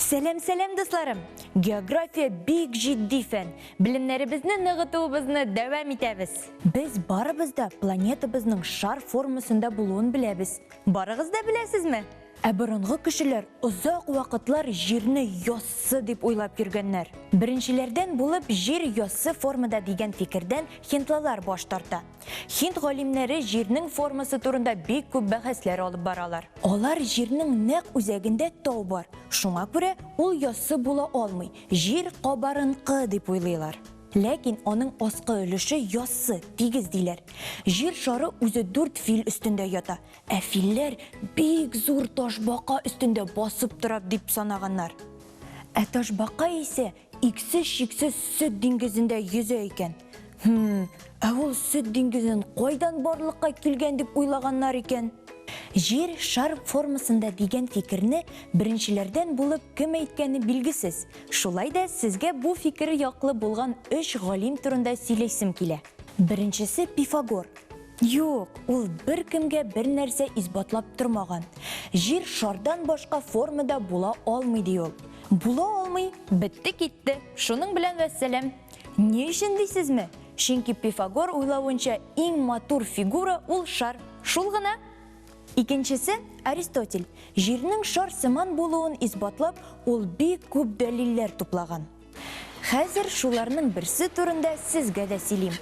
Сәлам, сәлам, дусларым! География бик җитди фән. Белемнәребезне ныгытуыбызны дәвам итәбез. Без барыбыз да планетабызның шар формасында булуын беләбез. Барыгыз да беләсезме? Ә борынгы кешеләр озак вакытлар Җирне яссы дип уйлап йөргәннәр. Беренчеләрдән булып Җир яссы формада дигән фикердән хиндлалар баш тарта. Хинд галимнәре Җирнең формасы турында бик күп бәхәсләр алып баралар. Алар Җирнең нәкъ үзәгендә тау бар, шуңа күрә ул яссы була алмый, Җир кабарынкы дип уйлыйлар. Ләкин аның аскы өлеше яссы, тигез диләр. Җир шары үзе дүрт фил өстендә ята. Ә филләр бик зур ташбака өстендә басып тора дип санаганнар. Ә ташбака исә иксез-чиксез сөт диңгезендә йөзә икән. Хм, ә ул сөт диңгезен кайдан барлыкка килгән дип уйлаганнар икән? Җир шар формасында дигән фикерне беренчеләрдән булып кем әйткәне билгесез. Шулай да сезгә бу фикер яклы булган өч галим турында сөйләйсем килә. Беренчесе Пифагор. Юк, ул беркемгә бернәрсә исбатлап тормаган. Җир шардан башка формада була алмый, ди ул. Була алмый, бетте-китте, шуның белән вәссәлам. Ни өчен дисезме? Чөнки Пифагор уйлавынча, иң матур фигура ул шар. Шул гына. Икенчесе, Аристотель. Җирнең шар сыман булуын исбатлап, ул бик күп дәлилләр туплаган. Хәзер шуларның берсе турында сезгә дә сөйлим.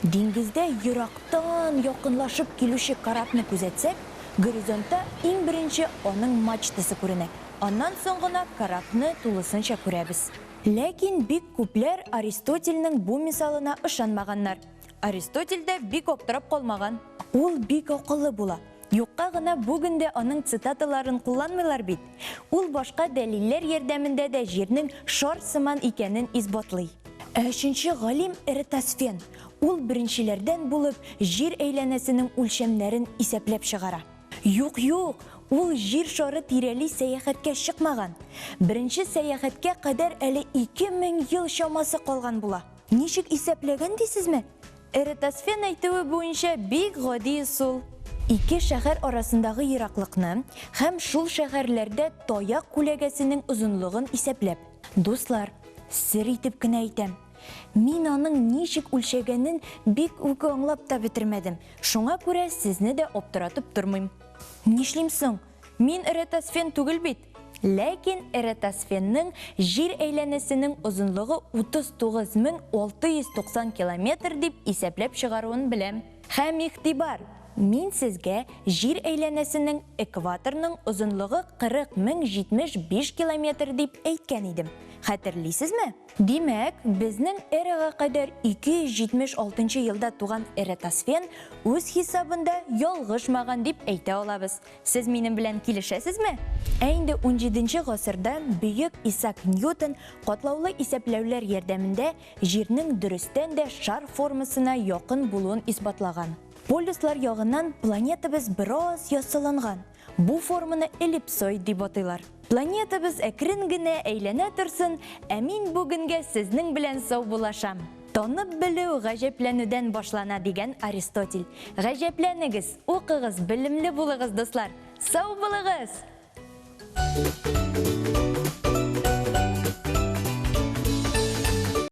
Диңгездә ерактан якынлашып килүче корабны күзәтсәк, горизонтта иң беренче аның мачтасы күренә, аннан соң гына корабны тулысынча күрәбез. Ләкин бик күпләр Аристотельнең бу мисалына ышанмаганнар. Аристотель дә бик аптырап калмаган. Ул бик акыллы була. Юкка гына бүген дә аның цитаталарын кулланмыйлар бит. Ул башка дәлилләр ярдәмендә дә Җирнең шар сыман икәнен исбатлый. Ә өченче галим Эратосфен. Ул беренчеләрдән булып Җир әйләнәсенең үлчәмнәрен исәпләп чыгара. Юк-юк, ул Җир шары тирәли сәяхәткә чыкмаган. Беренче сәяхәткә кадәр әле 2000 ел чамасы калган була. Ничек исәпләгән дисезме? Эратосфен әйтүе буенча бик гади ысул. Ике шәһәр арасындагы ераклыкны һәм шул шәһәрләрдә таяк күләгәсенең озынлыгын исәпләп. Дуслар, сер итеп кенә әйтәм, мин аның ничек үлчәгәнен бик үк аңлап та бетермәдем, шуңа күрә сезне дә аптыратып тормыйм. Нишлим соң? Мин Эратосфен түгел бит. Ләкин Эратосфенның Җир әйләнәсенең озынлыгы 39690 километр дип исәпләп чыгаруын беләм. Һәм игътибар! Мин сезгә Җир әйләнәсенең экваторның озынлыгы 40075 километр дип әйткән идем. Хәтерлисезме? Димәк, безнең эрага кадәр 276 нчы елда туган Эратосфен үз хисабында ялгышмаган дип әйтә алабыз. Сез минем белән килешәсезме? Ә инде унҗиденче гасырда бөек Исаак Ньютон катлаулы исәпләүләр ярдәмендә Җирнең дөрестән дә шар формасына якын булуын исбатлаган. Полюслар ягыннан планетабыз бераз яссыланган. Бу форманы эллипсоид дип атыйлар. Планетабыз әкрен генә әйләнә торсын, ә мин бүгенгә сезнең белән саубуллашам. Танып белү гаҗәпләнүдән башлана, дигән Аристотель. Гаҗәпләнегез, укыгыз, белемле булыгыз, дуслар! Сау булыгыз!